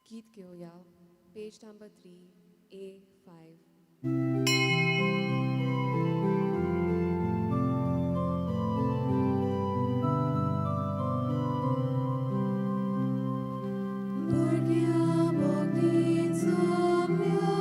गीत घेवया, पेज number 3, A5. भुरग्यां भोगतीं सोंपल्या.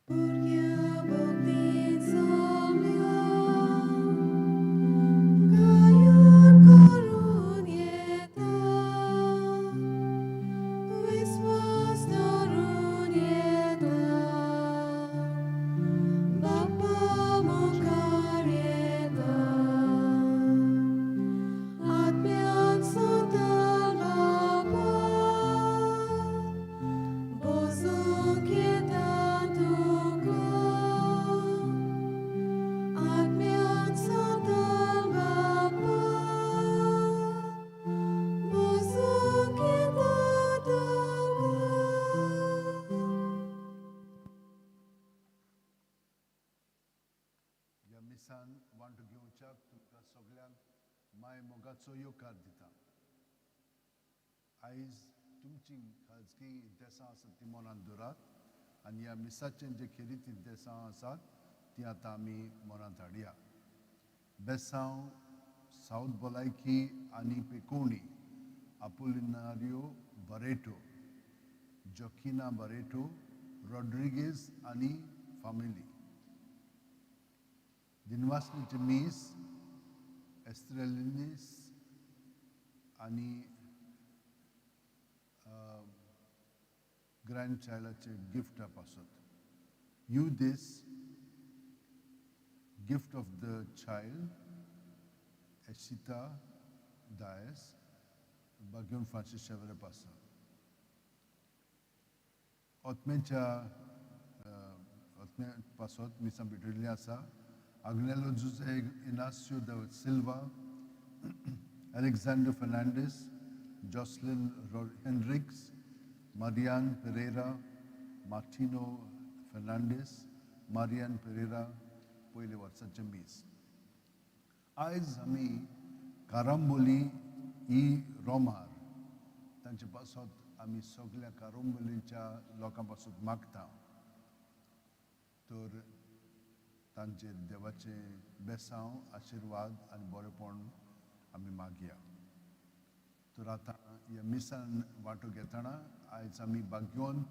भुरग्यां भोगतीं सोंपल्या, गायोन करून येता, विस्वास धरून येता, बापा मुखार येता, आत्म्यान सोदता बापा, बसूंक येता तुका, आत्म्यान सोदता बापा, बसूंक येता तुका. ह्या मिसान वांटो घेवच्याक तुमकां सगल्यांक माय मोगाचो येवकार दिता. आयज तुमची खाजगी देसां आसात ती मनांत दवरात आनी ह्या मिसाचें जे खेरीत देसां आसात ती आतां आमी मनांत हाडया. बेसांव सावथ भलायकी आनी पेकोवणी आपोलिनारियो बरेटो, जॉकिना बरेटो रॉड्रिगेज आनी फामिली. दिनवासनीचे मीस एस्ट्रेलिनीस आनी ग्रँड चायल्डाचे गिफ्टा पासत. You this gift of the child Eshita Dias Bagyon Francis Xavier पासत. ओतमेच्या ओतमे पासत मिसां भेटयल्लीं आसा. Agnelo Jose Inácio the Silva, Alexander Fernandes, Jocelyn Henriques, Marian Pereira, Martino Fernandes, Marian Pereira पयले वर्साचें मीस. आयज आमी कारांबोली ही रोमार तांचे पासत आमी सगल्या कारांबोलीच्या लोकां पासत मागता, तर तांचेर देवाचें बेसांव, आशिर्वाद आनी बरेपण आमी मागया. तर आतां ह्या मिसान वांटो घेतना आयज आमी बाग्योन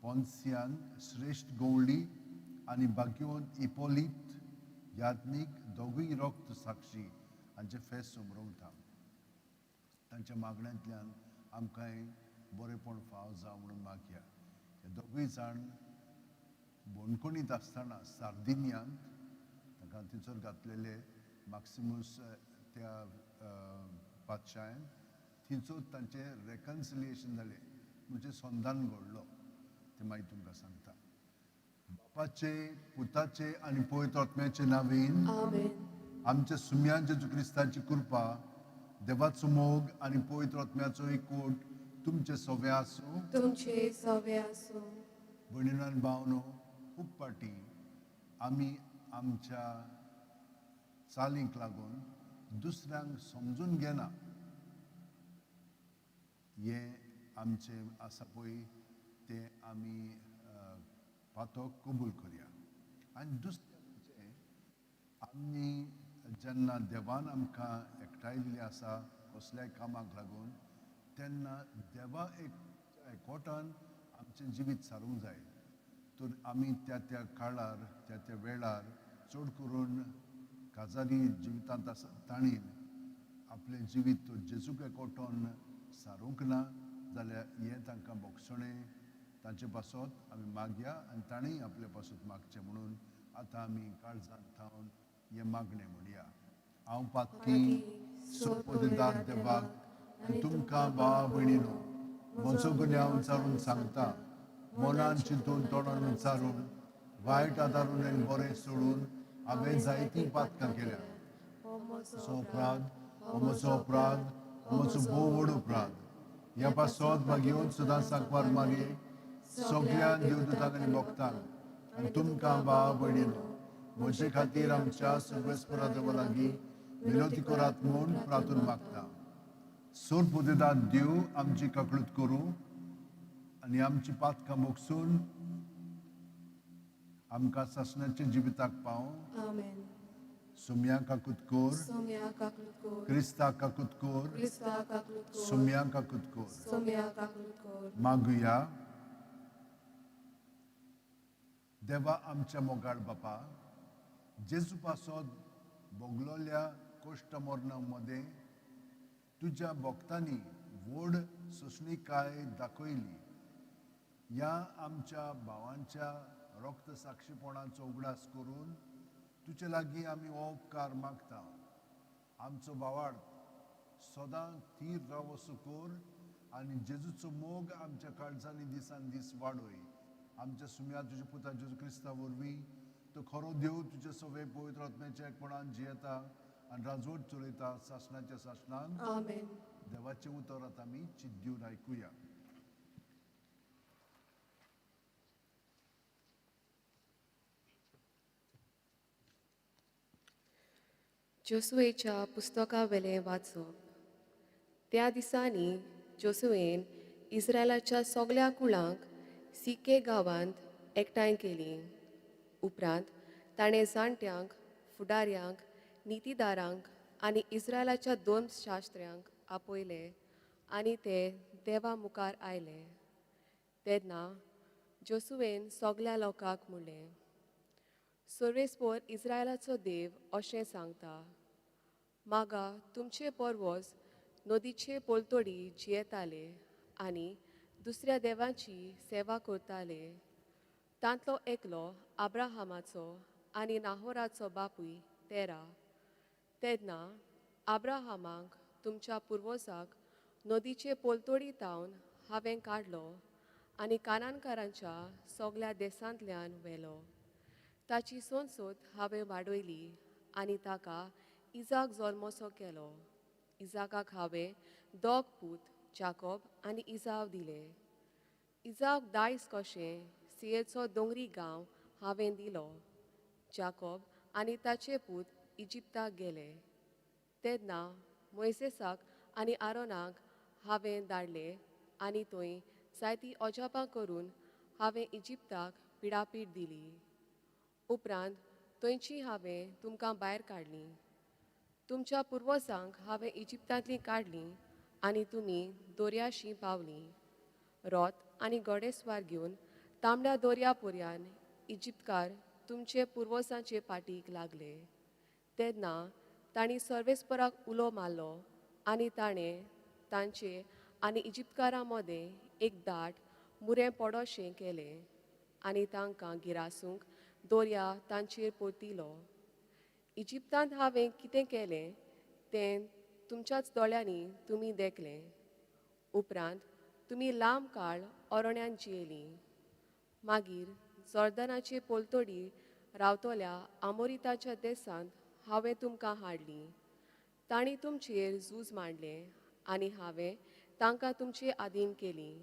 पोन्सियान श्रेश्ठ गवळी आनी बाग्योन इपोलीत याज्ञीक दोगूय रक्त साक्षी हांचे फेस्त समरोवता. तांच्या मागण्यांतल्यान आमकांय बरेपण फाव जावं म्हणून मागया. हे दोगूय जाण बंदखणींत आसतना सार्दिनियांत तांकां थंयसर घातलेले माक्सिमूस त्या पातशायन, थंयसर तांचें रेकन्सिलिएशन जालें, म्हणजे संधान घडलो. तें मागीर तुमकां सांगता. बापाचे, पुताचे आनी पवित्र आत्म्याचे नांवान. आमेन. आमच्या सुम्यान जेजू क्रिस्ताची कृपा, देवाचो मोग आनी पवित्र आत्म्याचो एकवट तुमचे सवे आसूं. तुमचे सवे आसूं. भयणीनो आनी भावनो, खूब फावटी आमी आमच्या चालींक लागून दुसऱ्यांक समजून घेना. हें आमचें आसा पळय तें आमी पातक कबूल करया. आनी दुसरें म्हणजे आमी जेन्ना देवान आमकां एकठांयल्ली आसा कसल्याय कामाक लागून, तेन्ना देवा एक एकवटान आमचें जिवीत सारूंक जाय. तर आमी त्या त्या काळार, त्या त्या वेळार, चड करून काजारी जिवितांत आसा तांणी आपलें जिवीत जेजूक एकवटोन सारूंक ना जाल्यार हें तांकां भोगसणें. तांचे पासत आमी मागया आनी तांणी आपले पासत मागचें म्हणून आतां आमी काळजांत थावन हें मागणें म्हणया. हांव पातकी, सोपोदेदार देवाक आनी तुमकां भावा भयणीनो म्हजो गुन्यांव उचारून सांगता. मनान चिंतून तोंडान उच्चारून वायट आदारून आनी बरें सोडून हांवें जायतीं पातकां केल्या. म्हजो अपराध, हो म्हजो अपराध, हो म्हजो भोव व्हड अपराध. ह्या पासत मागीर सदां सांकवार मारये सगळ्या देवदूतांक आनी भक्तांक आनी तुमकां भाव भयणीनो म्हजे खातीर आमच्या सर्वेस्परा देवा लागीं विनवती करात म्हूण प्रार्थून मागता. सोर पुदेदात देव आमची काकळूत करूं आनी आमची पातकां मोगसून आमकां सासणाच्या जिविताक पावूं. आमेन. सुम्या काकूत कोर. सोम्या काकूत कोर. क्रिस्ता काकूत कोर. क्रिस्ता काकूत कोर. सुम्या काकूत कोर. सोम्या काकूत कोर. मागुया. देवा आमच्या मोगाळ बापा, जेजू पासत भोगलोल्या कोश्ट मरणा मदें तुज्या भक्तांनी व्हड सोंसणीकाय दाखयली. ह्या आमच्या भावांच्या रक्त साक्षीपणाचो उगडास करून तुजे लागीं आमी हो उपकार मागता. आमचो भावार्थ सदां थीर रावसो कर आनी जेजूचो मोग आमच्या काळजांनी दिसान दीस वाडय. आमच्या सुम्या तुज्या पुता जेजू क्रिस्ता वरवीं तो खरो देव तुज्या सगळे पवित्र आत्म्याच्या एकपणान जियेता आनी राजवट चलयता सासणाच्या सासणान. आमेन. देवाचें उतर आतां आमी चिंत दिवन आयकुया. जोसुएच्या पुस्तका वेलें वाचप. त्या दिसांनी जोसुएन इस्रायलाच्या सगल्या कुळांक सिके गांवांत एकठांय केलीं. उपरांत ताणें जाणट्यांक, फुडाऱ्यांक, नितीदारांक आनी इस्रायलाच्या दोन शास्त्र्यांक आपयले आनी ते देवा मुखार आयले. तेन्ना जोसुएन सगल्या लोकांक म्हणलें, सर्वेस्पोर इस्रायलाचो देव अशें सांगता, मागा तुमचे पोरवोस नदीचे पलतडी जियेताले आनी दुसऱ्या देवांची सेवा करताले. तांतलो एकलो आब्राहामाचो आनी नाहोराचो बापूय तेरा. तेन्ना आब्राहामाक तुमच्या पुर्वजाक नदीचे पलतडी तावन हांवें काडलो आनी कानानकारांच्या सगल्या देसांतल्यान व्हेलो. ताची सोंसोत हांवें वाडयली आनी ताका इजाक जल्मसो केलो. इजाकाक हांवें दोग पूत जाकोब आनी इजाव दिले. इजाक दायज कशें सियेचो दोंगरी गांव हांवें दिलो. जाकोब आनी ताचे पूत इजिप्ताक गेले. तेन्ना मोयसेसाक आनी आरोनाक हांवें धाडले आनी थंय जायतीं अजापां करून हांवें इजिप्ताक पिडापीड दिली. उपरांत थंयची हांवें तुमकां भायर काडलीं. तुमच्या पुर्वजांक हांवें इजिप्तांतलीं काडलीं आनी तुमी दर्याशी पावलीं. रोत आनी घोडेस्वार घेवन तांबड्या दर्या पर्यान इजिप्तकार तुमचे पुर्वजांचे पाटीक लागले. तेन्ना तांणी सर्वेस्पराक उलो मारलो आनी ताणें तांचे आनी इजिप्तकारां मदें एक दाट मुरें पडोशें केलें आनी तांकां गिरासूंक दर्या तांचेर परतिलो. इजिप्तांत हांवें कितें केलें तें तुमच्याच दोळ्यांनी तुमी देखलें. उपरांत तुमी लांब काळ अरण्यांत जियेलीं. मागीर जॉर्दनाचे पलतडी रावतल्या आमोरिताच्या देसांत हांवें तुमकां हाडलीं. तांणी तुमचेर झूज मांडलें आनी हांवें तांकां तुमचे आदीन केलीं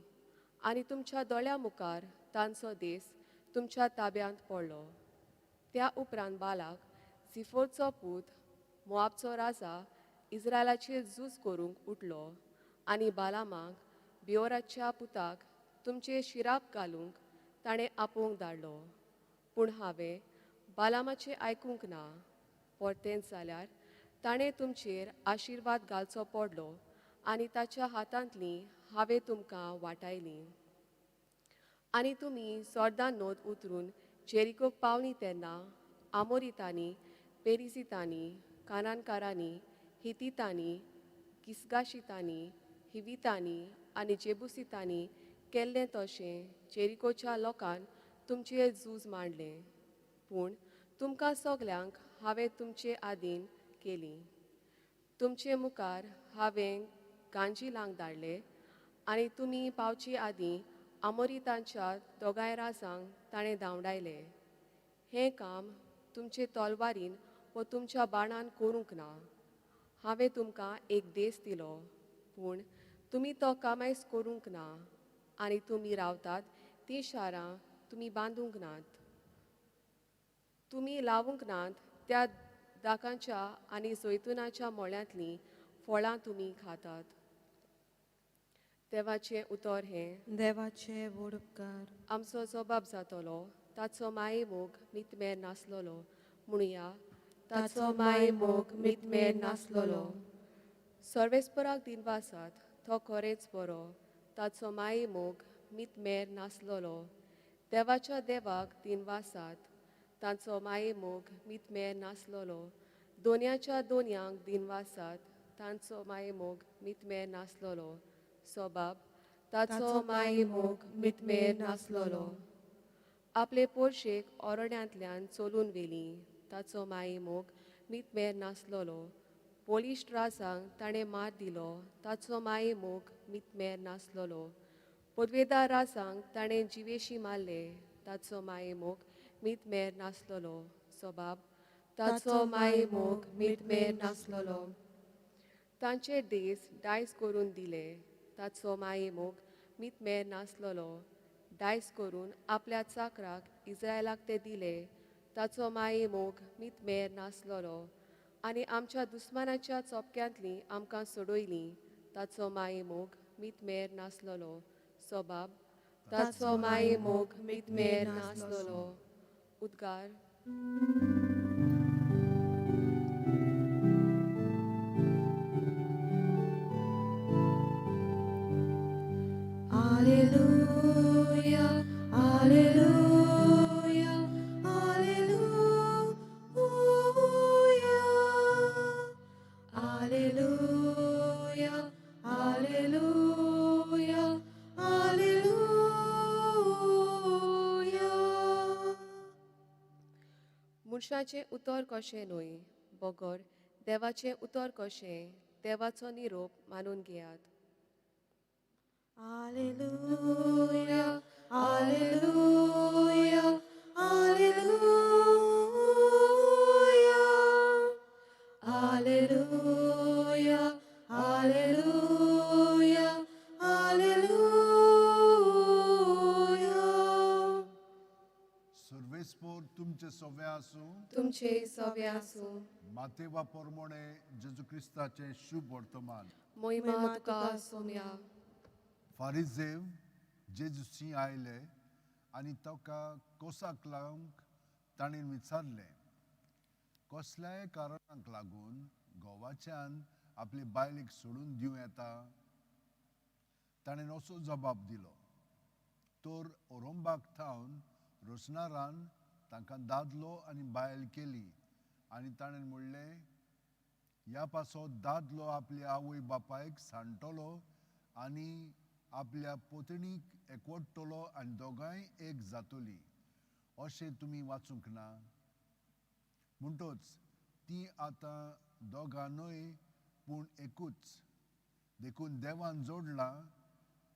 आनी तुमच्या दोळ्यां मुखार तांचो देस तुमच्या ताब्यांत पडलो. त्या उपरांत बालाक झिफोरचो पूत मोआबचो राजा इस्रायलाचेर झूज करूंक उठलो आनी बालामाक बियोराच्या पुताक तुमचे शिराप घालूंक ताणें आपोवंक धाडलो. पूण हांवें बालामाचें आयकूंक ना. परतेंच जाल्यार ताणें तुमचेर आशिर्वाद घालचो पडलो आनी ताच्या हातांतली हांवें तुमकां वाटायली. आनी तुमी जोर्दान नद उतरून जेरिकोक पावलीं तेन्ना आमोरितांनी, पेरिजितांनी, कानानकारांनी, हितीतांनी, गिसगाशितांनी, हिवितांनी आनी जेबुसितांनी केल्लें तशें जेरिकोच्या लोकान तुमचेर झूज मांडलें. पूण तुमकां सगल्यांक हांवें तुमचे आदीन केलीं. तुमचे मुखार हांवें गांजिलांक धाडले आनी तुमी पावचे आदीं आमोरितांच्या दोगांय राजांक ताणें धांवडायले. हें काम तुमचे तलवारीन वो तुमच्या बाणान करूंक ना. हांवें तुमकां एक देस दिलो, पूण तुमी तो कामायस करूंक ना आनी तुमी रावतात तीं शारां तुमी बांदूंक नात. तुमी लावूंक नात त्या दाकांच्या आनी जैतुनाच्या मोळ्यांतलीं फळां तुमी खातात. देवाचें उतर हें. देवाचे व्हड उपकार. आमचो जबाब जातलो ताचो मायेमोग मितमेर नासलोलो. म्हणुया, ताचो मायेमोग मितमेर नासलोलो. सर्वेस्पराक दिनवासात, तो खरेंच बरो, ताचो मायेमोग मितमेर नासलोलो. देवाच्या देवाक दिनवासात, ताचो मायेमोग मितमेर नासलोलो. दोनयाच्या दोनयांक दिनवासात, तांचो मायेमोग मितमेर नासलोलो. सोबाब, ताचो मायेमोग मितमेर नासलोलो. आपले पोरशेक ओरड्यांतल्यान चलून व्हेली, ताचो मायेमोग मितमेर नासलोलो. बळिश्ट राजांक ताणें मार दिलो, ताचो मायेमोग मितमेर नासलोलो. पदवेदार राजांक ताणें जिवेशी मारले, ताचो मायेमोग मितमेर नासलोलो. सोबाब, ताचो मायेमोग मितमेर नासलोलो. तांचे देस दायज करून दिले, ताचो मायेमोग मितमेर नासलोलो. दायज करून आपल्या चाकराक इस्रायलाक ते दिले, ताचो मायेमोग मितमेर नासलोलो. आनी आमच्या दुस्मानाच्या चोपक्यांतली आमकां सोडयली, ताचो मायेमोग मितमेर नासलोलो. सोबाब, ताचो मायेमोग मितमेर नासलोलो. उद्गार. Alleluia, Alleluia, Alleluia, Alleluia, Alleluia, Alleluia. मनशाचें उतर कशें न्हय, बगर देवाचें उतर कशें, देवाचो निरोप मानून घेयात. Alleluia, Alleluia, Alleluia, Alleluia, Alleluia, Alleluia. सर्वेस्पोर तुमचे सवे आसूं. तुमचे सवे आसूं. मातेवा पोरमोणे जेजू क्रिस्ताचें शुभ वर्तमान. मोहिमा तुका सोम्या. फारिजेव जेजूशी आयले आनी ताका कोसाक लावंक ताणें विचारलें, कसल्याय कारणाक लागून घोवाच्यान आपले बायलेक सोडून दिवं येता? ताणें असो जबाब दिलो, तर ओरोंबाक थावन रोसनारान तांकां दादलो आनी बायल केली आनी ताणें म्हणलें, ह्या पासत दादलो आपल्या आवय बापायक सांडटलो आनी आपल्या पोतणीक एकवटतलो आनी दोगांय एक जातली. अशें तुमी वाचूंक ना? म्हणटच ती आतां दोगां न्हय पूण एकूच. देखून देवान जोडलां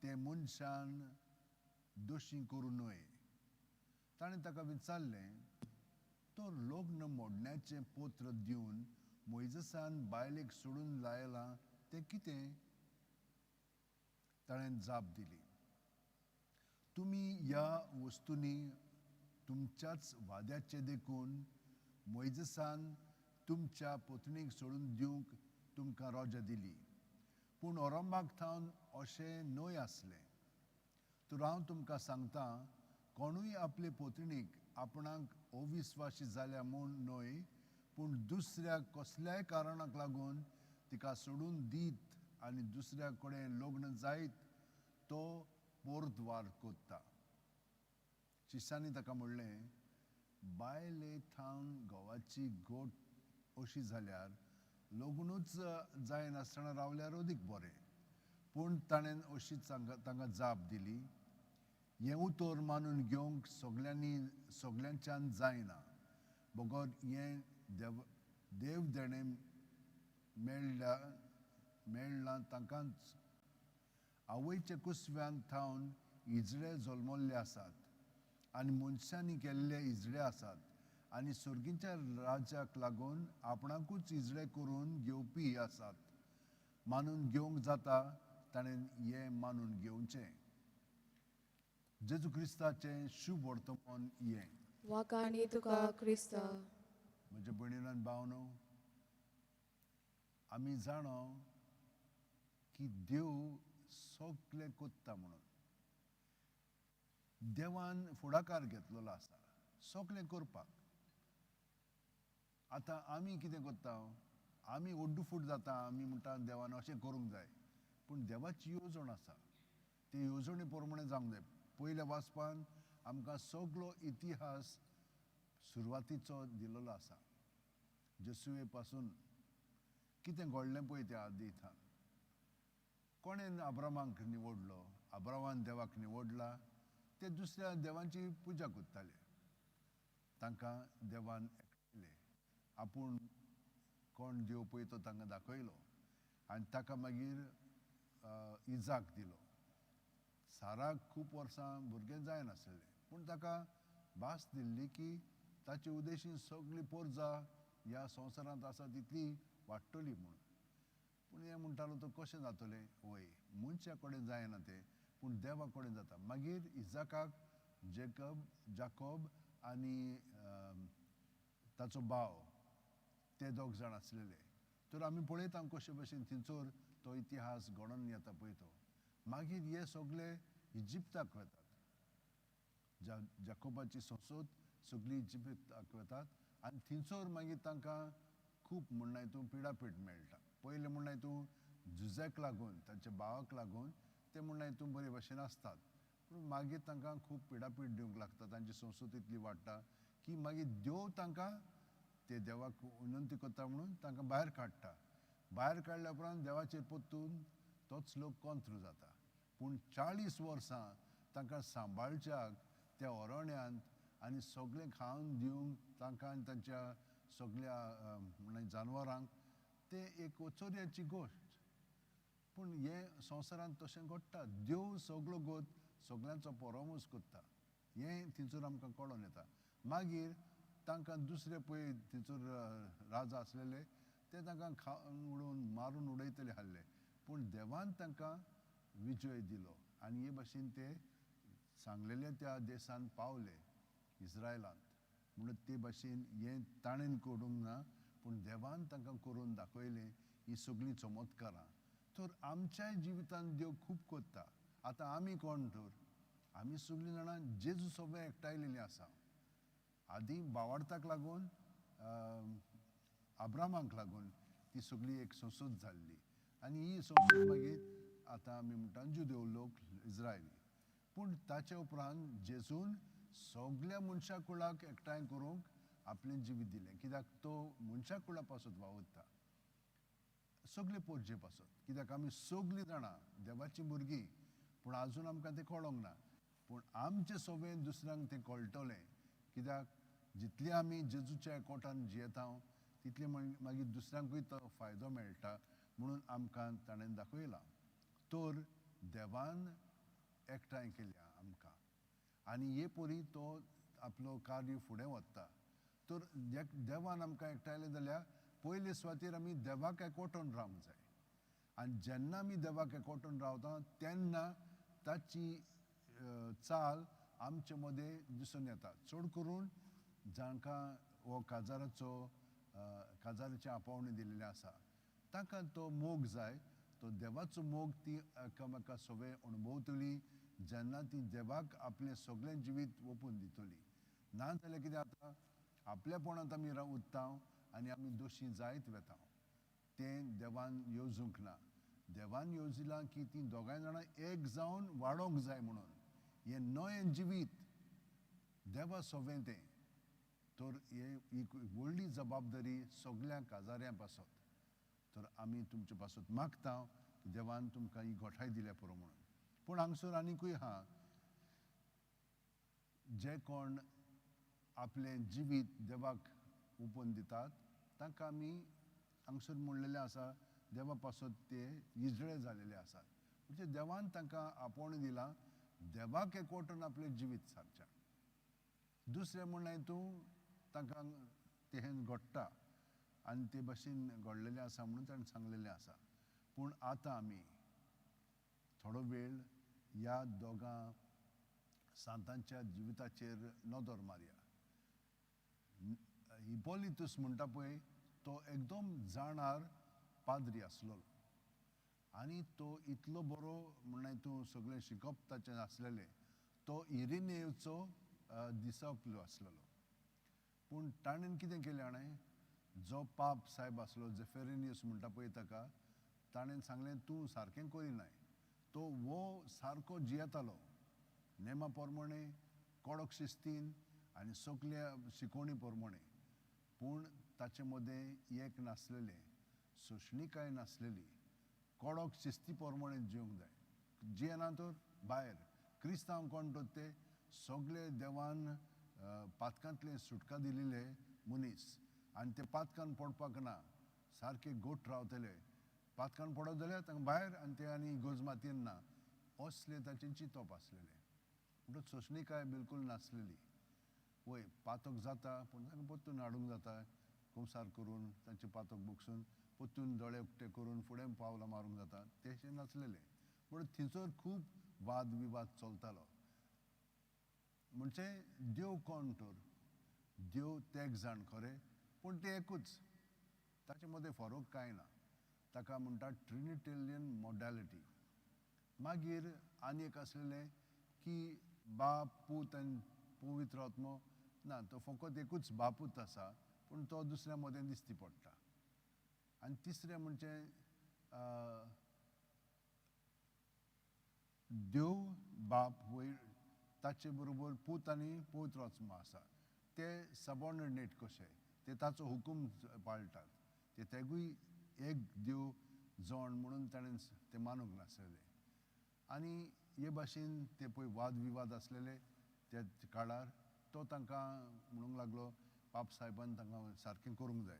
तें मनशान दोशी करूं न्हय. ताणें ताका विचारलें, तर लग्न मोडण्याचें पत्र दिवन मोयजसान बायलेक सोडून लायलां तें कितें? ताणें जाप दिली, तुमी ह्या वस्तूंनी तुमच्याच वाद्याचें देखून मोयजसान तुमच्या पत्नीक सोडून दिवंक तुमकां रोजा दिली, पूण ओरंबाक थावन अशें न्हय आसलें. तर हांव तुमकां सांगता, कोणूय आपले पत्नीक आपणाक अविस्वासी जाल्या म्हूण न्हय, पूण दुसऱ्या कसल्याय कारणाक लागून तिका सोडून दीत आनी दुसऱ्या कडेन लग्न जायत तो पोरद्वार कोत्ता. शिश्यांनी ताका म्हणलें, बायले थावन घोवाची गोट अशी जाल्यार लग्नूच जायनासतना रावल्यार अदीक बरें. पूण ताणें अशी तांकां जाप दिली, हें उतर मानून घेवंक सगल्यांनी सगल्यांच्यान जायना, बगर हें देव देणें मेळ्ळां तांकांच. आवयच्या कुसव्यान थावन इजळे जल्मल्ले आसात आनी मनशांनी केल्ले इजळे आसात आनी सर्गीच्या राज्याक लागून आपणाकूच इजळे करून घेवपी आसात. मानून घेवंक जाता ताणें हें मानून घेवचें. जेजू क्रिस्ताचें शुभ वर्तमान हें. वाखाणी तुका क्रिस्ता. म्हज्या भयणीन भावनो, आमी जाणो की देव सगळें कोत्ता म्हणून. देवान फुडाकार घेतलेलो आसा सगळें करपाक. आतां आमी कितें करता, आमी ओड्डू फूट जाता, आमी म्हणटा देवान अशें करूंक जाय. पूण देवाची येवजण आसा, ते येवजणे प्रमाणे जावंक जाय. पयल्या वाचपान आमकां सगलो इतिहास सुरवातीचो दिलेलो आसा. जेसुये पासून कितें घडलें पळय त्या आदी थावन. कोणें अब्रामाक निवडलो, अब्रामान देवाक निवडला. ते दुसऱ्या देवांची पुजा करताले, तांकां देवान एकठांयले, आपूण कोण देव पळय तो तांकां दाखयलो आनी ताका मागीर इजाक दिलो. साराक खूब वर्सां भुरगें जायनासलें, पूण ताका भास दिल्ली की ताचे उद्देशीन सगळी पोरजा ह्या संवसारांत आसा तितली वाडटली म्हणून. पूण हें म्हणटालो तो कशें जातलें, वय मनशा कडेन जायना तें, पूण देवा कडेन जाता. मागीर इजाकाक जेकब, जाकोब आनी ताचो भाव, ते दोग जाण आसलेले. तर आमी पळयता कशे भशेन थंयसर तो इतिहास घडोवन येता पळय तो. मागीर हे सगळे इजिप्ताक वतात, जाकोबाची संसद सगळी इजिप्ताक वतात आनी थंयसर मागीर तांकां खूब म्हणना हितून पिडापीड मेळटा. पयलें म्हणना हितून झुजाक लागून, तांच्या भावाक लागून ते म्हणना हितून बरे भशेन आसतात, पूण मागीर तांकां खूब पिडापीड दिवंक लागता. तांची संस्कृती इतली वाडटा की मागीर देव तांकां ते देवाक विनंती करता म्हणून तांकां भायर काडटा. भायर काडल्या उपरांत देवाचेर परतून तोच लोक कोंत्र जाता. पूण 40 वर्सां तांकां सांबाळच्याक त्या अरण्यांत आनी सगळें खावन दिवंक तांकां आनी तांच्या सगळ्या म्हणल्यार जानवरांक तें एक चोरयाची गोश्ट. पूण हें संवसारांत तशें घडटा. देव सगलो गोत सगळ्यांचो परामर्श करता, हें थंयसर आमकां कळोन येता. मागीर तांकां दुसरे पळय थंयसर राजा आसलेले ते तांकां खावन उडोवन मारून उडयतले आहले, पूण देवान तांकां विजय दिलो आनी हे भाशेन ते सांगलेले त्या देशान पावले, इस्रायलांत. म्हणून ते भाशेन हें ताणें करूंक ना, पूण देवान तांकां करून दाखयलें ही सगळीं चमत्कारां. तर आमच्याय जिवितांत देव खूब करता. आतां आमी कोण तर आमी सगळीं जाणां जेजू सगळें एकठांयलेलीं आसा. आदीं बावार्थाक लागून, अब्रामाक लागून ती सगळी एक संसद जाल्ली आनी ही संसद मागीर आतां आमी म्हणटा जुदेव लोक, इस्रायली. पूण ताचे उपरांत जेजून सगळ्या मनशा कुळाक एकठांय करूंक आपलें जिवीत दिलें. कित्याक तो मनशा कुळा पासत वावुरता, सगळे पोरजे पासत. कित्याक आमी सगळीं जाणां देवाचीं भुरगीं, पूण आजून आमकां तें कळोंक ना. पूण आमचें सगळें दुसऱ्यांक तें कळटलें. कित्याक जितली आमी जेजूच्या एकवटान जियेता तितले मागीर दुसऱ्यांकूय तो फायदो मेळटा म्हणून आमकां ताणें दाखयलां. तर देवान एकठांय केल्या आमकां आनी हे परी तो आपलो कार्य फुडें वता. तर देवान आमकां एकठांयलें जाल्यार पयले सुवातेर आमी देवाक एकवटून रावंक जाय. आनी जेन्ना आमी देवाक एकवटून रावता तेन्ना ताची चाल आमचे मदें दिसून येता. चड करून जांकां हो काजाराचो काजाराचें आपोवणें दिल्लें आसा तांकां तो मोग जाय. तो देवाचो मोग ती एकामेका सगळें अणभवतली जेन्ना ती देवाक आपलें सगळें जिवीत ओपून दितली. ना जाल्यार कितें जाता, आपल्यापणांत आमी उरता आनी आमी दोशी जायत वता. तें देवान येवजूंक ना. देवान येवजिलां की तीं दोगांय जाणां एक जावन वाडोवंक जाय म्हणून हें नवें जिवीत देवा सोवें तें. तर हे एक व्हडली जबाबदारी सगळ्या काजाऱ्यां पासत. तर आमी तुमचे पासत मागता की देवान तुमकां ही गोठाय दिल्या पुरो म्हणून. पूण हांगसर आनिकूय आहा जे कोण आपलें जिवीत देवाक ओपून दितात तांकां आमी हांगसर म्हणलेलें आसा देवा पासत ते इजळे जालेले आसात. म्हणजे देवान तांकां आपोवणें दिलां देवाक एकवटून आपलें जिवीत सारचें. दुसरें म्हणल्यार तूं तांकां तें घडटा आनी ते भाशेन घडलेलें आसा म्हणून ताणें सांगलेलें आसा. पूण आतां आमी थोडो वेळ ह्या दोगां सांतांच्या जिविताचेर नदर मारया. हिपोलितूस म्हणटा पळय तो एकदम जाणार पाद्री आसलेलो आनी तो इतलो बरो म्हणल्यार तूं सगळें शिकप ताचें आसलेलें. तो इरिनेवचो दिसापलो आसलेलो. पूण ताणें कितें केलें हाणें, जो पाप सायब आसलो जेफेरिनियस म्हणटा पळय ताका, ताणें सांगलें तूं सारकें करिनाय. तो वो सारको जियेतालो नेमा प्रमाणे, कडक शिस्तीन आनी सगल्या शिकोवणी प्रमाणे. पूण ताचे मदें एक नासलेलें, सोंसणीकाय नासलेली. कडक शिस्ती प्रमाणे जिवंक जाय, जियेना तर भायर. क्रिस्तांव कोण तर ते सगळे देवान पातकांतले सुटका दिलेले मनीस आनी ते पातकान पडपाक ना, सारके गोट रावतले. पातकान पडत जाल्यार तांकां भायर आनी ते आनी इगर्ज मातयेन ना, असले ताचें चिंतप आसलेलें. म्हणटच सोंसणीकाय बिलकूल नासलेली. वय पातक जाता पूण तांकां परतून हाडूंक जाता, कुमसार करून तांचे पातक बगसून परतून दोळे उक्ते करून फुडें पावलां मारूंक जाता, तेशें नासलेलें. पूण थंयसर खूब वाद विवाद चलतालो. म्हणजे देव कोण तर, देव तेग जाण खरें, पूण ते एकूच, ताचे मदें फरक कांय ना. ताका म्हणटा ट्रिनिटेरियन मॉडॅलिटी. मागीर आनी एक आसलेलें की बाप पूत आनी पवित्र आत्मो ना, तो फकत एकूच बापूत आसा पूण तो दुसऱ्या मदें दिश्टी पडटा. आनी तिसरें म्हणजे देव बाप वयर ताचे बरोबर पूत आनी पवित्र आत्मो आसा, ते सबॉर्डिनेट कशे, ते ताचो हुकूम पाळटात, ते तेगूय एक देव जण म्हणून ताणें ते मानूंक नासलेले. आनी हे भाशेन ते पळय वाद विवाद आसलेले त्या काळार. तो तांकां म्हणूंक लागलो पाप सायबान तांकां सारकें करूंक जाय,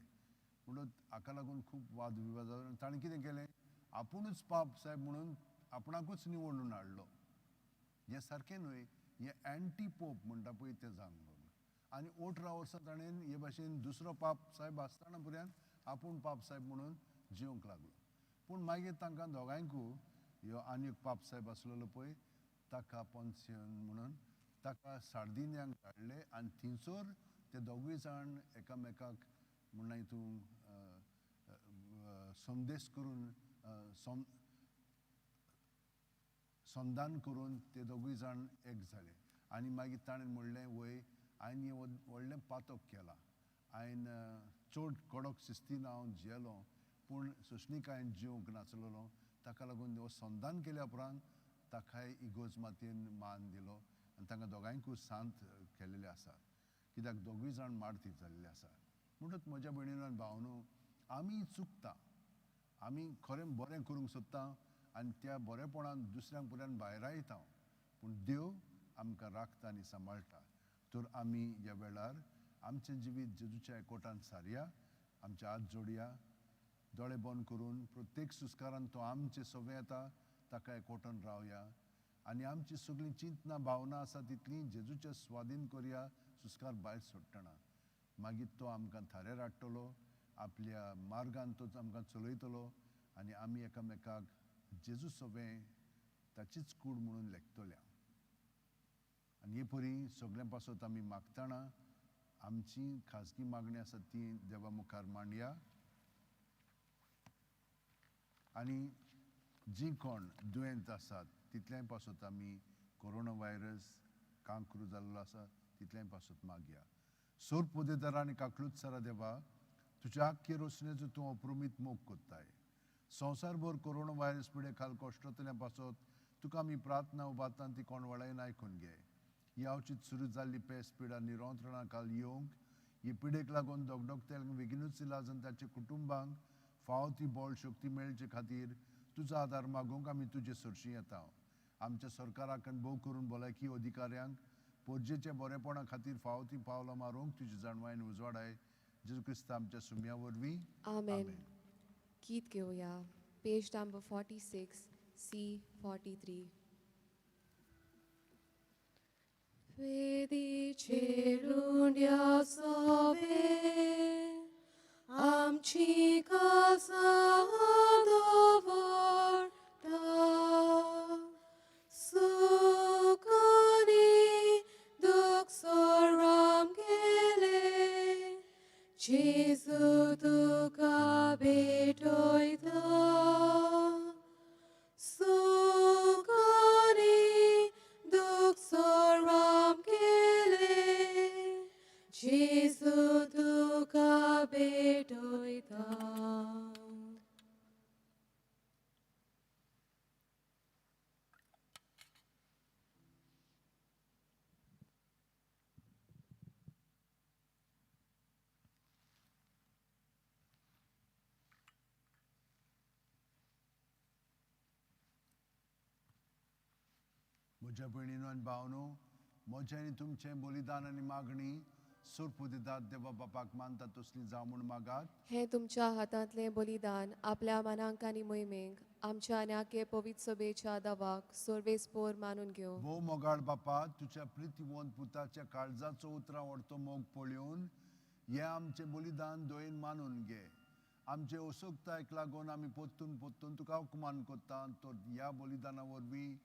म्हणून हाका लागून खूब वाद विवाद जालो. ताणें कितें केलें, आपुणूच पाप सायब म्हणून आपणाकूच निवडून हाडलो. हें सारकें न्हय, हें एंटी पोप म्हणटा पळय तें जावंक लागलें. आनी 18 वर्सां ताणें हे भाशेन दुसरो पाप सायब आसतना पर्यंत आपूण पाप सायब म्हणून जिवंक लागलो. पूण मागीर तांकां दोगांयकूय ह्यो आनी एक पाप सायब आसलेलो पळय ताका पोन्सियन म्हणून ताका सार्दिन्यांक धाडले आनी थंयसर ते दोगूय जाण एकामेकाक म्हणल्यार तूं संदेश करून संधान करून ते दोगूय जाण एक जाले. आनी मागीर ताणें म्हणलें वय हांवें हें व्हडलें पातक केलां, हांवें चड कडक शिस्तीन हांव जियेलो पूण सोंसणीकायेन जिवंक नासलेलो, ताका लागून हो संधान केल्या उपरांत ताकाय इगर्ज मातयेन मान दिलो आनी तांकां दोगांयकूय सांत केलेले आसा, कित्याक दोगूय जाण मार्तीर जाल्ले आसा. म्हणटच म्हज्या भयणीन आनी भावनो, आमी चुकता, आमी खरें बरें करूंक सोदता आनी त्या बरेपणान दुसऱ्यांक पर्यंत भायरायता, पूण देव आमकां राखता आनी सांबाळटा. तर आमी ह्या वेळार आमचें जिवीत जेजूच्या एकवटान सारया, आमचे हात जोडया, दोळे बंद करून प्रत्येक सुस्कारान तो आमचे सवे येता ताका एकवटान रावया आनी आमची सगळीं चिंतना भावना आसा तितली जेजूच्या स्वाधीन करया, सुस्कार भायर सोडटना. मागीर तो आमकां थाऱ्यार हाडटलो, आपल्या मार्गान तो आमकां चलयतलो आनी आमी एकामेकाक जेजू सवें ताचीच कूड म्हणून लेखतल्या. आनी हे परी सगळ्यां पासत आमी मागतना आमची खाजगी मागणी आसा ती देवा मुखार मांडया आनी जी कोण दुयेंत आसात तितल्याय पासत आमी कोरोना व्हायरस कांक्रू जाल्लो आसा तितल्याय पासत मागया. सोर पोदेदारा आनी काकलूत सारा देवा, तुज्या आख्खे रोसणेचो तूं अप्रमीत मोग कोत्ताय. संवसारभर कोरोना व्हायरस पिडे खाल कश्टतल्या पासत तुका आमी प्रार्थना उबारता ती कोण वळायन आयकून घे. ही अवचीत सुरू जाल्ली पेस पिडा निरंत्रणा खाल येवंक, ही पिडेक लागून दोगदोगत्यांक बेगिनूच इलाज आनी ताच्या कुटुंबांक फावो ती बळ शक्ती मेळचे खातीर तुजो आदार मागूंक आमी तुजे सरशी येता. आमच्या सरकाराक आनी भोव करून भलायकी अधिकाऱ्यांक पोरजेच्या बरेपणा खातीर फावो ती पावलां मारूंक तुजी जाणवायन उजवाडाय. जेजू क्रिस्त आमच्या सुम्या वरवीं आमेन. गीत घेवया, पेज number 46, C 43. Fedice lundia sove, amci casa dovorta, Sucani duxoram gele, Jesu duca betoita. Sucani duxoram gele, Jesu duca betoita. म्हज्या भयणीनो आनी भावनो, म्हजें आनी तुमचें बलिदान आनी मागणी सोरपू दितात देवा बापाक मानता तसली जावं म्हूण मागात. हें तुमच्या हातांतलें बलिदान आपल्या मनांक आनी मोहिमेक आमच्या आनी पवित्र सभेच्या दावाक सर्वेस्पोर मानून घेवं. भोव मोगाळ बापा, तुज्या प्रितीवंत पुताच्या काळजाचो उतरां व्हडतो मोग पळोवन हें आमचें बलिदान दयेन मानून घे. आमचे असोकतायक लागून आमी पोत्तून पोत्तून तुका उपमान करता, तर ह्या बलिदाना वरवीं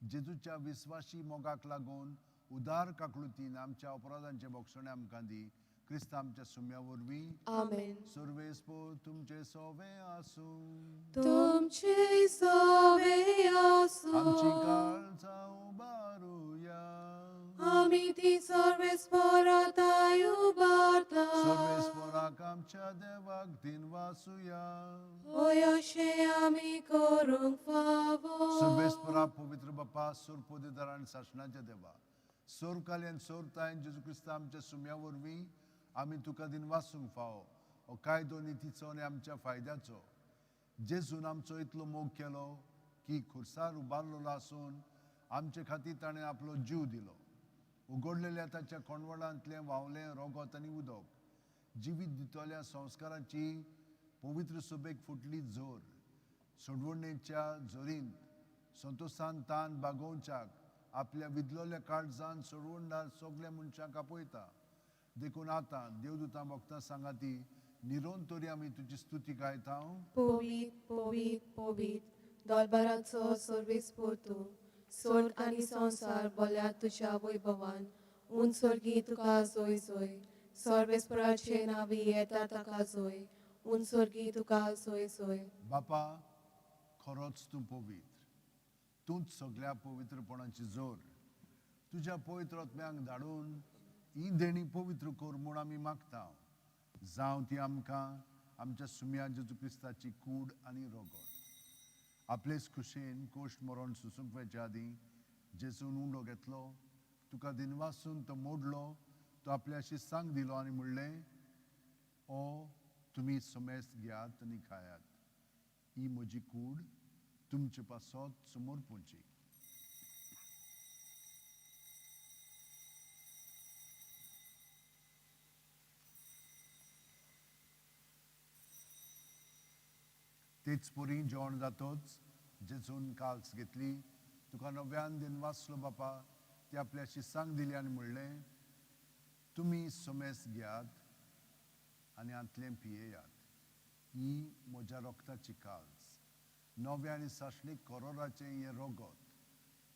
जेजूच्या विस्वाशी मोगाक लागून उदार काकळुतीन आमच्या अपराधांचे बक्षणे आमकां दी. क्रिस्त आमच्या सुम्या वरवीं. आमेन. सर्वेस्पोर तुमचे सोवे आसूं. तुमचे सोवे आसूं. आमची काळजां उबारुया. आमी ती सर्वेस्पोराताय उबारता. सर्वेस्पोराक आमच्या देवाक दिनवासुया. होय अशें आमी करूंक फावो. सर्वेस्पोरा पवित्र बापा, सोरपोदेदार आनी सासणाच्या देवा, सोरकाली आनी सोरतायन जेजू क्रिस्ता आमच्या सुम्या वरवीं आमी तुका दिनवासूंक फावो. हो कायदो नितीचो आनी आमच्या फायद्याचो. जेजून आमचो इतलो मोग केलो की खुर्सार उबारलेलो आसून आमचे खातीर ताणें आपलो जीव दिलो. उगडलेल्या ताच्या कोंडवडांतलें व्हांवलें रोगोत आनी उदक जिवीत दितल्या संस्काराची पवित्र सभेक फुटली जोर. सोडवणेच्या जोरींत संतोशान तान बागोवच्याक आपल्या विदलोल्या काळजान सोडवणदार सगल्या मनशांक आपयता. देखून आतां देवदूतां भक्तां सांगाती निरोन तरी आमी तुजी स्तुती गायता. पवीत पवीत पवीत दोलबाराचो सर्वेस्पोर तूं, स्वर्ग आनी संवसार बोल्या तुज्या वैभवान. उंच स्वर्गी तुका जोय जोय, सर्वेस्पोराचे नांवी येता ताका जोय, उंच स्वर्गी तुका जोय जोय. बापा, खरोच तूं पवित्र, तूंच सगल्या पवित्रपणाची जोर. तुज्या पवित्र आत्म्यांक धाडून ही देणी पवित्र कर म्हूण आमी मागता. जावं ती आमकां आमच्या सुम्या जेजू क्रिस्ताची कूड आनी रोगोत. आपलेच खुशेन कोश्ट मरण सुसूंक वचच्या आदीं जेजून उंडो घेतलो, तुका दिनवासून तो मोडलो, तो आपल्या शिस्तांक दिलो आनी म्हणलें, ओ तुमी समेस्त घेयात आनी खायात, ही म्हजी कूड तुमचे पासत समर्पूची. तेच परी जेवण जातोच जेजून काल्स घेतली, तुका नव्यान दिनवासलो बापा, ती आपल्या शिस्तांक दिली आनी म्हणलें, तुमी समेस्त घेयात आनी हांतलें पियेयात, ही म्हज्या रोगताची काल्स, नव्या आनी सासणीक कोरोराचें हें रोगत,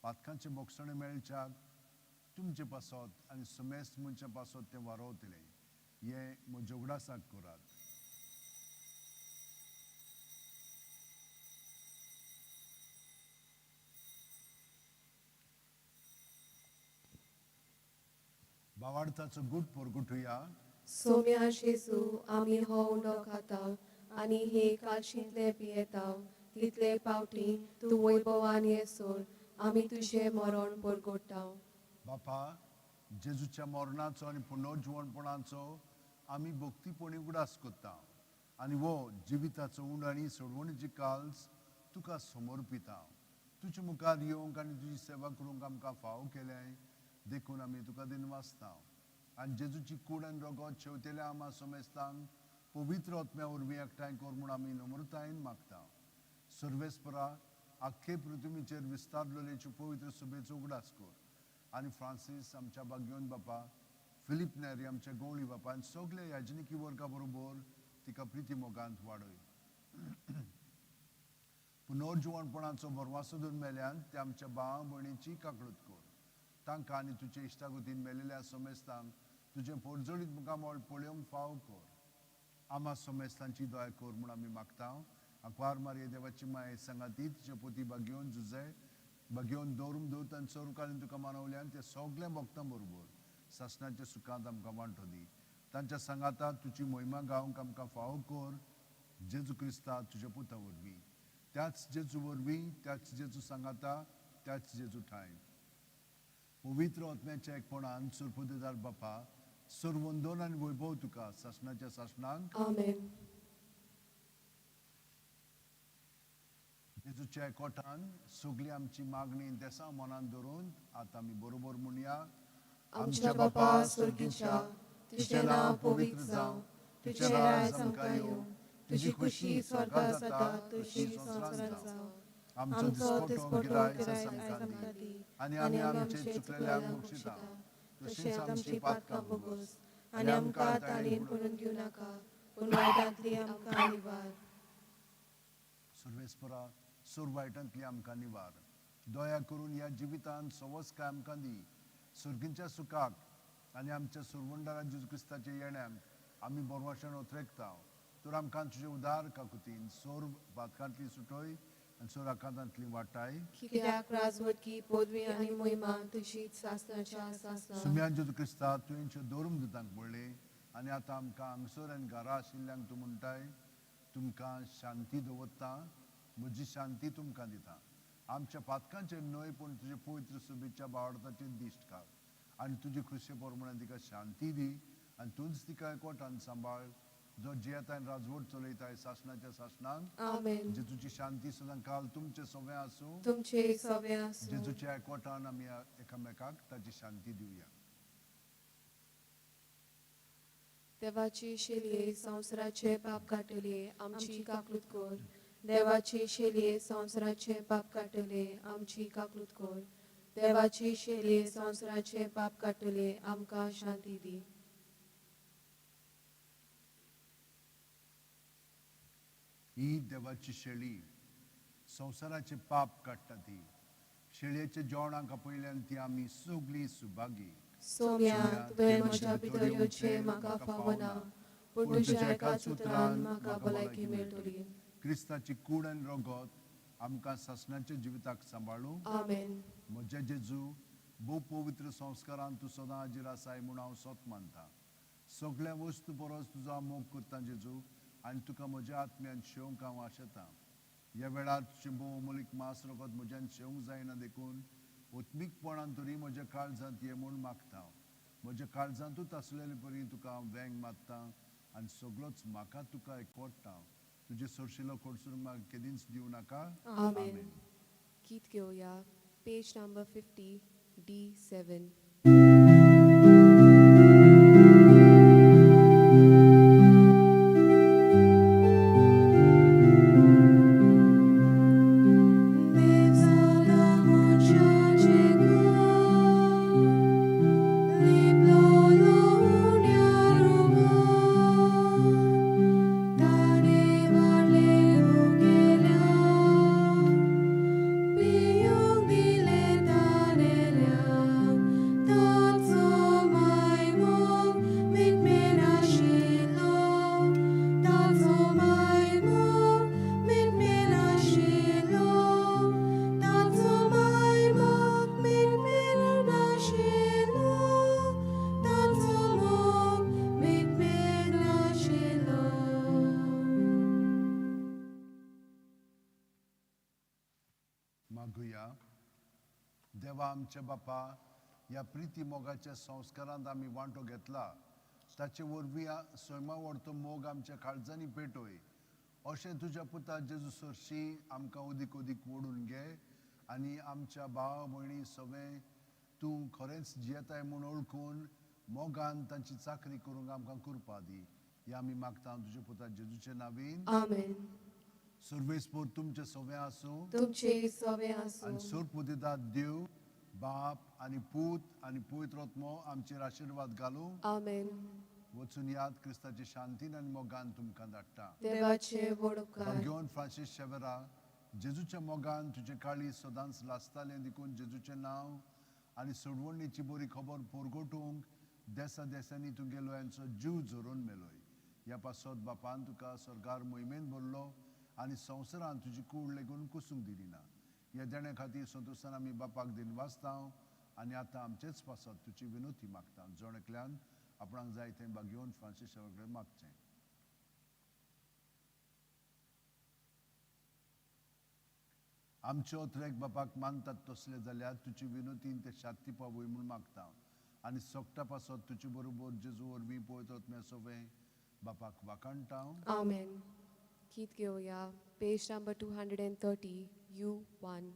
पातकांचें बोगसणें मेळच्याक तुमचे पासत आनी समेस्त मनशां पासत तें वारोवतलें, हें म्हज्या उगडासाक करात. भावार्थाचो गूट परगुटुया. सोम्या जेजू, आमी हो उंडो खाता आनी हे काळशींतले पियेता, तितले पावटी तूं वैभवान येसर आमी तुजें मरण परगोडटा. बापा, जेजूच्या मरणाचो आनी पुनर्जिवणपणाचो आमी भक्तीपणी उगडास करता आनी हो जिविताचो उंडो आनी सोडवणीची काल्स तुका समर्पिता. तुजे मुखार येवंक आनी तुजी सेवा करूंक आमकां फावो केलें देखून आमी तुका दिनवासता. आनी जेजूची कूड आनी रोगोत शेवतेल्या आमा समेस्तांक पवित्र आत्म्या वरवीं एकठांय कर म्हूण आमी नम्रतायेन मागता. सर्वेस्परा आख्खे पृथ्वीचेर विस्तारलेलेची पवित्र सभेचो उगडास कर आनी फ्रांसीस आमच्या बाग्योन बापा, फिलीप नेरी आमच्या गवळी बापा आनी सगल्या याजनिकी वर्गा बरोबर तिका प्रिती मोगांत वाडय. पुनर्जिवणपणाचो भरवासो धरून मेल्यान ते आमच्या भाव भयणीची काकळूत कर. तांकां आनी तुजे इश्टागतीन मेलेल्या समेस्तांक तुजें पोरजोळीत मुखामळ पळोवंक फाव कर. आमा समेस्तांची दया कर म्हूण आमी मागता. आंकवार मारये देवाची माये सांगाती तुजे पोती बागेवन जुजे बागेवन दवरूंक दवरता आनी सर्वकालीन तुका मानवल्यान ते सगल्या भक्तां बरोबर सासणाच्या सुखांत आमकां वांटो दी. तांच्या सांगाता तुजी मोहिमा गावंक आमकां फावो कर. जेजू क्रिस्ता तुज्या पुता वरवीं, त्याच जेजू वरवीं, त्याच जेजू सांगाता, त्याच जेजू ठांय पवित्र आत्म्याच्या एकपणान सुरपुदेदार बापा, सर्वंदन आनी वैभव तुका सासणाच्या सासणांक. आमेन. जेजूच्या एकवटान सगळी आमची मागणी देसां मनान धरून आतां आमी बरोबर म्हणया. आमच्या बापा स्वर्गीच्या, तुजें नांव पवित्र जावं, तुजें राज आमकां येवं, तुजी खुशी स्वर्गात जाता तशी संवसारांत जावं. आमचो आमचो दिसपटो दिसपटो गिरायक गिरायक आमकां आयज दी आमकां दी आनी आनी आमी आमी आमचे आमचे चुकलेल्यांक चुकलेल्यांक बक्षिता बक्षिता तशींच तशेंच आमची आमची पातकां पातकां भोगोस भोगोस आनी आनी आमकां आमकां ताणें ताणेन पडून घेवं नाका, पूण वायटांतली आमकां निवार. सर्वेस्परा, सोर वायटांतली आमकां निवार. दया करून ह्या जिवितांत सवस्काय आमकां दी. सर्गींच्या सुखाक आनी आमच्या सुरवंडारा जेजू क्रिस्ताच्या येण्याक आमी बोरवाशान ओत्रेकता. तर आमकां तुजे उदार काकुतीन सोर पातकांतली सुटय आनी सोर आकांतांतली वाटाय. कित्याक राजवटकी पदवी आनी मोहिमा तुजीच सासणाच्या सासणाक. सुम्यान जेजू क्रिस्ता, तुवेंच्या दोरूम दुतांक म्हणलें आनी आतां आमकां हांगसर आनी घरा आशिल्ल्यांक तूं म्हणटाय, तुमकां शांती दवरता, म्हजी शांती तुमकां दिता. आमच्या पातकांचेर न्हय पूण तुजे पवित्र सभेच्या बावडताचेर दिश्ट घाल आनी तुजी खुशे प्रमाणे तिका शांती दी आनी तूंच तिका एकवटान सांबाळ, जो जियेता आनी राजवट चलयताय सासणाच्या सासणांक. आमेन. जेजूची शांती सदां काल तुमचे सगळें आसूं. तुमचे सगळें आसूं. जेजूच्या एकवटान आमी एकामेकाक ताची शांती दिवया. देवाची शेलये संवसाराचे पाप काडटले, आमची काकलूत कर. देवाची शेलये संवसाराचे पाप काडटले, आमची काकलूत कर. देवाची शेलये संवसाराचे पाप काडटले, आमकां शांती दी. ही देवाची शेळी संवसाराचे पाप काडटा. ती शेळयेच्या जेवणाक आपयल्यान ती आमी सगळीं सुभागी. सोम्या, तुवें म्हज्या भितर येवचें म्हाका फावना, पूण तुज्या एकाच उतरान म्हाका भलायकी मेळटली. क्रिस्ताची कूड आनी रगत आमकां सासणाच्या जिविताक सांबाळूं. आमेन. म्हज्या जेजू, भोव पवित्र संस्कारान तूं सदां हाजीर आसाय म्हूण हांव सोत मानता. सगळ्या वस्तू परस तुजो हांव मोग करता जेजू आनी तुका म्हज्या आत्म्यान शेवंक हांव आशेतां. ह्या वेळार तुजें भोव अमोलीक मांस रगत म्हज्यान शेवंक जायना देखून उत्मीकपणान तरी म्हज्या काळजांत ये म्हूण मागता. म्हज्या काळजांतूच आसलेले परी तुका हांव वेंग मारता आनी सगळोच म्हाका तुका एकवटता. तुजे सरशिलो कडसून म्हाका केदींच दिवं नाका. आमेन. गीत घेवया, पेज नंबर 50, D7. मागुया. देवा आमच्या बापा, ह्या प्रिती मोगाच्या संस्कारांत आमी वांटो घेतला ताचे वरवीं सैमा व्हरतो मोग आमच्या काळजांनी पेटोय. अशें तुज्या पुता जेजू सरशी आमकां अदीक अदीक ओडून घे आनी आमच्या भाव भयणी सगळें तूं खरेंच जियेताय म्हूण वळखून मोगान तांची चाकरी करूंक आमकां कृपा दी. ह्या आमी मागता तुज्या पुता जेजूच्या नांवीन. आमेन. सर्वेस्पोर तुमचें सगळें आसूं. तुमचे सवे आसूं. आनी सोरपुदिदात देव बाप आनी पूत आनी पवित्र आत्मो आमचेर आशिर्वाद घालूं. आमेन. वचून याद, क्रिस्ताची शांतीन आनी मोगान तुमकां धाडटा. देवाचे व्हड उपकार. भाग्यवान फ्रांसीस शेवरा, जेजूच्या मोगान तुजें काळीज सदांच लासतालें, देखून जेजूचें नांव आनी सोडवणीची बरी खबर पोरगोटूंक देसा देसांनी तुगेलो यांचो जीव झरोवन मेलोय. ह्या पासत बापान तुका सरकार मोहिमेन भरलो आनी संवसारान तुजी कूड लेगून कुसूंक दिली ना. ह्या देण्या खातीर संतोशान आमी बापाक दिनवासता आनी आतां आमचेच पासत तुजी विनोती मागता. जण एकल्यान आपणाक जाय तें भाग्यवन फ्रांसीस शेवरा कडेन मागचें. आमच्यो त्रेक बापाक मानतात तसले जाल्यार तुजी विनोतीन ते शांती पावय म्हूण मागता आनी सोगटा पासत तुजे बरोबर जेजू वरवीं पवित्र आत्म्या सोवें बापाक वाखाणटा. आमेन. गीत घेवया, page number 230, U 1.